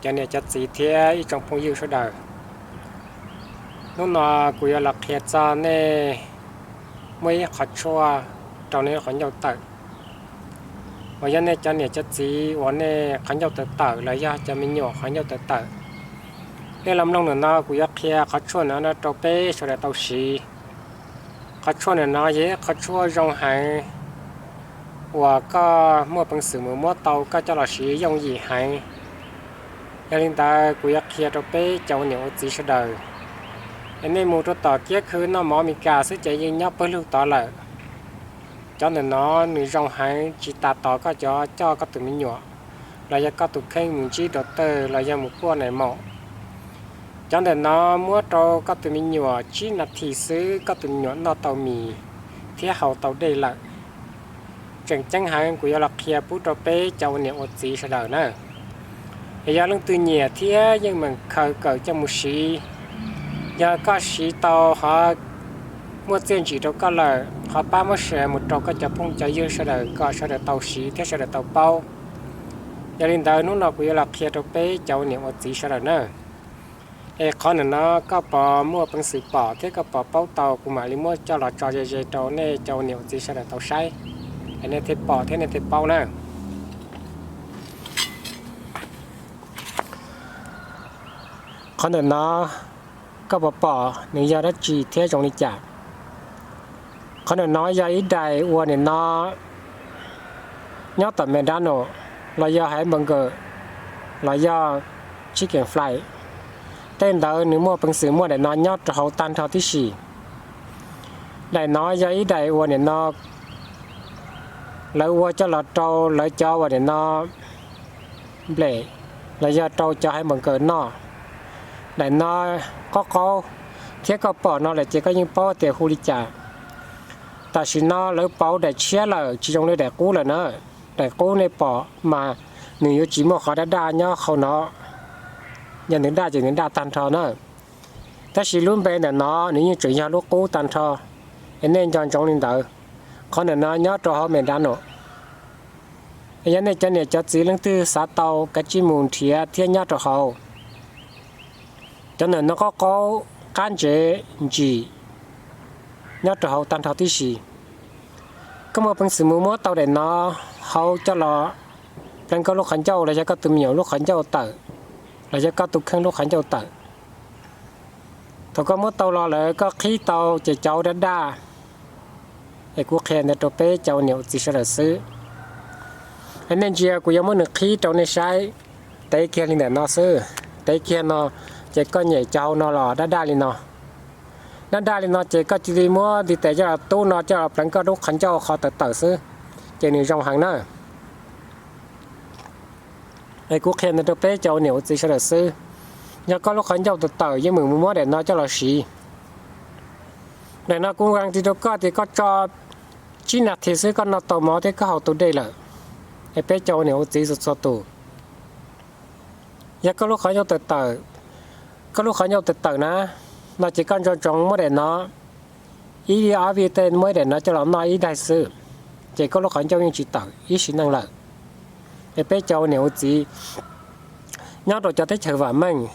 Cov niam cov txiv thiab ib tsoom phooj ywg sawv daws, hnub no kuv yuav los qhia txog nej muaj ib qhov tshuaj rau nej qhov ncauj tawm. Uas yog nej cov niam cov txiv uas nej qhov ncauj tawm tawm los yog cov me nyuam qhov ncauj tawm tawm, nej los mloog ntawm no kuv yuav qhia qhov tshuaj ntawm no rau peb sawv daws tau siv. Qhov tshuaj ntawm no yog ib qhov tshuaj zoo heev uas koj muaj peev xwm mus muab tau koj coj los siv yooj yim heev. Yog li ntawd kuv yuav qhia rau peb cov ua niam ua txiv sawv daws, es nej mus rau tom kiab khw noj mov Amelikas xwb ces yeej nyob pawg lug tod lawm. Cov ntawm no nws zoo heev tsis tas tos koj cov coj koj tus me nyuam los yog koj tus kheej mus ntsib rau tawg los yog mus kuaj nais maum. Cov ntawm no muab rau koj tus me nyuam tsib nas this xwb koj tus me nyuam noj tau mis thiab haus tau dej lawm. Tseem ceeb heev kuv yuav los qhia pub rau peb cov ua niam ua txiv sawv daws na. Es yog leej twg nyiam thiab yeej meem khaws kawm coj mus siv, yog koj siv tau ho muaj txiaj ntsim rau koj lawm, ho pab muab share mus rau koj cov phooj cov ywg sawv daws kom sawv daws tau siv thiab sawv daws tau paub. Yog li ntawd hnub no kuv yuav los qhia rau peb cov ua niam ua txiv sawv daws na. Es qhov ntawm no koj puas muaj peev xwm pom thiab koj puas paub tau, kuv mam li muab coj los tso ze ze rau nej cov ua niam ua txiv sawv daws tau saib, es nej thiaj pom thiab nej thiaj paub na. Qhov ntawm no koj puas pom nws yog dab tsi thiab zoo li cas? Qhov ntawm no yog ib daim ua nim no nyob tom McDonald los yog hamburger los yog chicken fry. Tej ntawd nws muaj peev xwm muaj daim no nyob rau hauv tag nrho tib si. Daim no yog ib daim ua nim no lawv ua coj los rau lawv cov ua nim no nplej los yog rau cov hamburger noj. Daim no qaub qaub thiab koj pom no lawm ces koj yeej paub tias hu li cas. Tam sim no lawv pauv daim tshiab lawm tsis zoo li daim qub lawm na. Daim qub nej pom mas nws yuav tsis muaj qhov daj daj nyob hauv no, yog nws daj ces nws daj tag nrho na. Tab sis lub npe ntawm no nws yeej tseem yog lub qub tag nrho, es nej nco ntsoov li ntawd. Qhov ntawm no nyob rau hauv McDonald. Yog nej cov niam cov txiv leej twg xav tau kav tsij mus nrhiav thiab nyob rau hauv. Cov ntawm no qaub qaub qab ntsev ntsim nyob rau hauv tag nrho tib si. Koj muaj peev xwm mus muab tau daim no hauv coj los pleev koj lub qhov ncauj los yog koj tus me nyuam lub qhov ncauj tawm, los yog koj tus kheej lub qhov ncauj tawm. Thaum koj muab tau los lawm koj qhib tau ces cov daj daj. Es kuv qhia ntawd rau peb cov ua niam ua txiv sawv daws xwb. Nej ntsia kuv yuav muab nws qhib rau nej saib. Tev kiag li ntawm no xwb, tev kiag no, ces koj nyem cov hauv no los daj daj li no. Daj daj li no ces koj cia li muab ntiv tes coj los tub no coj los pleev koj lub qhov ncauj qhov tawm tawm xwb, ces nws zoo heev na. Es kuv qhia ntawd rau peb cov ua niam ua txiv sawv daws xwb. Yog koj lub qhov ncauj tawm tawm yeej meem mus muab daim no coj los siv. Daim no kuv guarantee rau koj tias koj tso tsib nas this xwb koj noj tau mov thiab koj haus tau dej lawm. Es peb cov ua niam ua txiv txhua txhua tus, yog koj lub qhov ncauj tawm tawm, koj lub qhov ncauj tawm tawm na, no ces koj nco ntsoov muab daim no, ib vij ob vij tej muab daim no coj los noj ib daig xwb, ces koj lub qhov ncauj yeej tsis tawm ib sim neej lawm. Es peb cov ua niam ua txiv nyob rau cov teb chaws vam meej,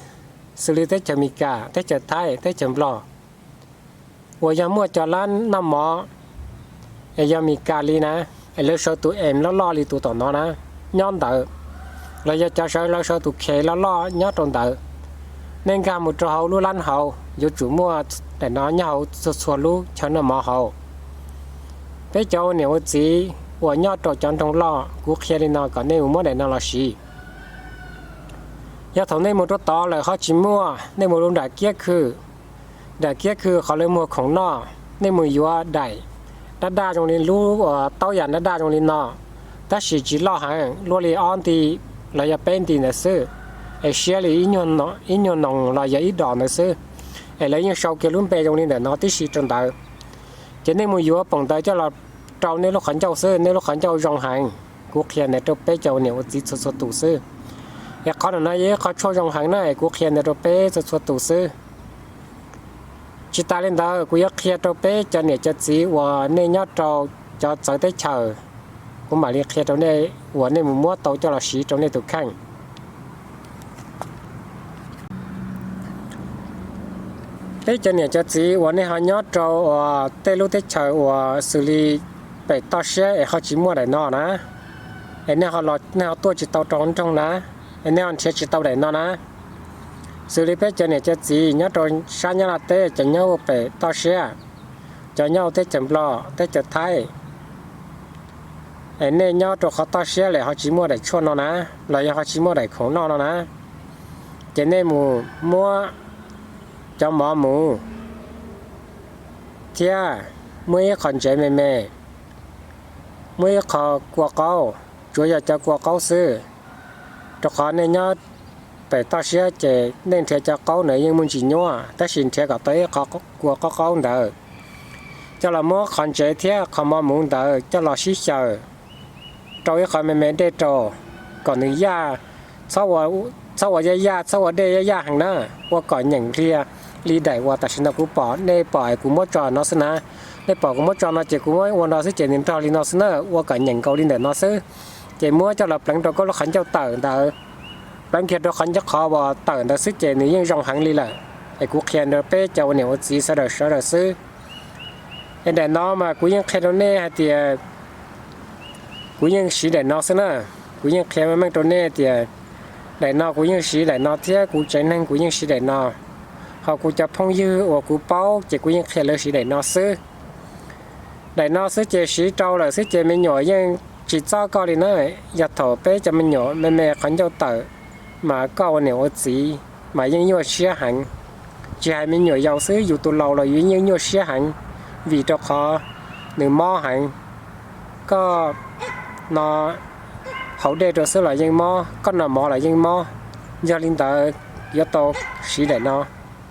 xws li teb chaws Amelikas, teb chaws Thaib, teb chaws Nplog, uas yog muaj cov lab noj mov es yog Amelikas li na, es lawv sawv tus em loj loj li tus tom no na, nyob ntawd, los yog cov sawv lawv sawv tus khev loj loj nyob rau ntawd, nej nkag mus rau hauv lub lab hauv yuav tsum muaj daim no nyob hauv txhua txhua lub chaw noj mov hauv. Peb cov ua niam ua txiv uas nyob rau cov nroog loj, kuv qhia li no kom nej mus muab daim no los siv. Yog thaum nej mus rau tod lawm ho tsis muaj, nej mus rau nram kiab khw, nram kiab khw qhov lawv muag khoom noj, nej mus yuav daim daj daj zoo li lub taub yam daj daj zoo li no, tab sis tsis loj heev, luaj li ob nti los yog peb nti ntawd xwb, es siab li ib nyuag noos los yog ib dos ntawd xwb, es lawv yeej sau kiag lub npe zoo li ntawm no tib si rau ntawd. Ces nej mus yuav poom ntawd coj los rau nej lub qhov ncauj xwb, nej lub qhov ncauj zoo heev. Kuv qhia ntawd rau peb cov ua niam ua txiv txhua txhua tus xwb. Es qhov ntawm no yog ib qho tshuaj zoo heev na, es kuv qhia ntawd rau peb txhua txhua tus xwb. Tsis tas li ntawd kuv yuav qhia rau peb cov niam cov txiv uas nej nyob rau cov txawv teb chaws, kuv mam li qhia rau nej uas nej mus muab tau coj los siv rau nej tus kheej. Peb cov niam cov txiv uas nej ho nyob rau uas tej lub teb chaws uas xws li pem toj siab es ho tsis muaj daim no na, es nej ho tuaj tsis tau rau hauv nroog na, es nej ho nrhiav tsis tau daim no na. Xws li peb cov niam cov txiv nyob rau sab Nyab Laj teb, cov nyob pem toj siab, cov nyob teb chaws Nplog, teb chaws Thaib, es nej nyob rau qhov toj siab lawm ho tsis muaj daim tshuaj no na, los yog ho tsis muaj daim khoom noj no na, ces nej mus muab cov mov mus thiab muab ib qho ntsev me me, muab ib qho kua qaub, tsuav yog cov kua qaub xwb, rau qhov nej nyob pem toj siab ces nej nrhiav cov qaub ntawd yeej muaj ntsis nyuaj, tab sis nrhiav kom tau ib qho kua qaub qaub ntawd coj los muab qhov ntsev thiab qhov mov mus ntawd coj los sib xyaw rau ib qho me me dej rau, kom nws yaj, txhob ua yaj yaj, txhob ua dej yaj yaj heev na, ua kom nyeem liag li daim uas tam sim no kuv pom, nej pom kuv muab tso no xwb na. Nej pom kuv muab tso no ces kuv muab ua no xwb ces nws nrog li no xwb na, ua kom nyeem nkaus li ntawm no xwb. Ces muab coj los pleev rau koj lub qhov ncauj tawm ntawd, pleev kiag rau qhov ncauj qhov uas tawm ntawd xwb ces nws yeej zoo heev li lawm. Es kuv qhia rau peb cov ua niam ua txiv sawv daws sawv daws xwb. Es daim no mas kuv yeej qhia rau nej hais tias kuv yeej siv daim no xwb na. Kuv yeej qhia meej meej rau nej tias daim no kuv yeej siv daim no thiab kuv tsev neeg kuv yeej siv daim no, ho kuv cov phooj ywg uas kuv paub ces kuv yeej qhia lawv siv daim no xwb. Daim no xwb ces siv rau lawm xwb ces me nyuam yeej tsis txob koj li na. Yog thaum peb cov me nyuam me me qhov ncauj tawm, mas koj ua niam ua txiv mas yeej nyuaj siab heev. Tsis hais me nyuam yaus xwb, yus tus laus los yus yeej nyuaj siab heev, vim rau qhov nws mob heev. Koj no haus dej rau xwb los yeej mob, koj noj mov los yeej mob. Yog li ntawd yuav tau siv daim no.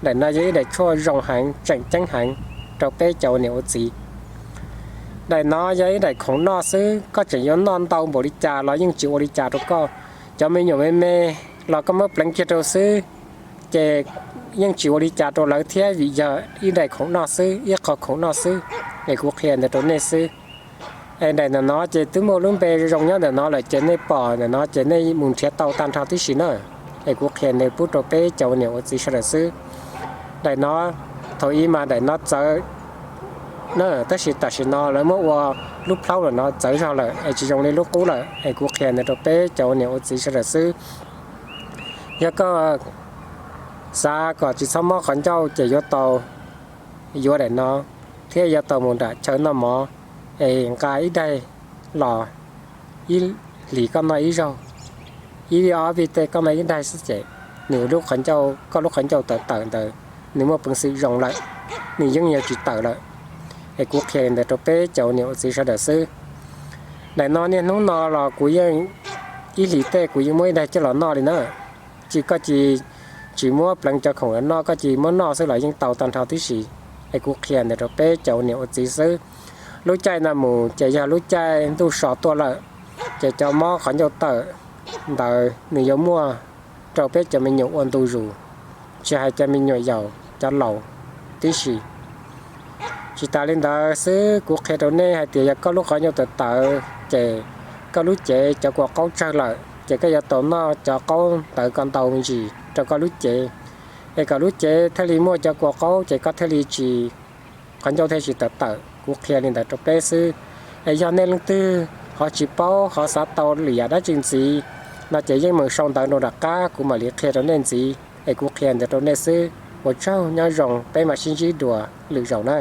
Daim no yog ib daim tshuaj zoo heev, tseem ceeb heev rau peb cov ua niam ua txiv. Daim no yog ib daim khoom noj xwb, koj tseem yuav noj ntau npaum li cas los yeej tsis ua li cas rau koj. Cov me nyuam me me los koj muab pleev kiag rau xwb, ces yeej tsis ua li cas rau lawv thiab, vim yog ib daim khoom noj xwb, ib qho khoom noj xwb. Es kuv qhia ntawd rau nej xwb. Es daim ntawm no ces twb muaj lub npe zoo nyob ntawm no lawm ces nej pom ntawm no ces nej mus nrhiav tau tag nrho tib si na. Es kuv qhia nws pub rau peb cov ua niam ua txiv sawv daws xwb. Daim no, thaum ub mas daim no txawv na, tab sis tam sim no lawv muab ua lub plaub lawm no txawv zog lawm es tsis zoo li lub qub lawm. Es kuv qhia ntawd rau peb cov ua niam ua txiv sawv daws xwb. Yog koj xav kom tsis txhob mob qhov ncauj ces yuav tau yuav daim no, thiab yuav tau mus nram chaw noj mov, es nqa ib daig los, ib hlis koj noj ib zaug, ib vij ob vij tej koj noj ib daig xwb ces nws lub qhov ncauj, koj lub qhov ncauj tawm tawm ntawd nws muaj peev xwm zoo lawm, nws yeej yuav tsis tawm lawm. Es kuv qhia li ntawd rau peb cov ua niam ua txiv sawv daws xwb. Daim no niaj hnub no los kuv yeej ib hlis tej kuv yeej muab ib daig coj los noj li na. Ces koj cia li tsis muab pleev cov khoom los noj, koj cia li muab noj xwb los yeej tau tag nrho tib si. Es kuv qhia ntawd rau peb cov ua niam ua txiv xwb. Lub caij no mus ces yog lub caij ntuj so tuaj lawm, ces cov mob qhov ncauj tawm ntawd nws yuav muaj rau peb cov me nyuam ua ntu zus, tsis hais cov me nyuam yaus cov laus tib si. Tsis tas li ntawd xwb, kuv qhia rau nej hais tias yog koj lub qhov ncauj tawm tawv ces koj lub cev cov kua qaub tsawg lawm ces koj yuav tau noj cov qaub ntawd kom ntau me ntsis rau koj lub cev, es kom lub cev thiaj li muaj cov kua qaub ces koj thiaj li tsis, qhov ncauj thiaj tsis tawm tawm. Kuv qhia li ntawd rau peb xwb. Es yog nej leej twg ho tsis paub ho xav tau lwm yam dab tsi ntxiv no ces yeej meem sau ntawv rau nram qab kuv mam li qhia rau nej ntxiv. Es kuv qhia ntawd rau nej xwb. Ua tsaug, nyob zoo, peb mam sib ntsib dua lwm zaus na.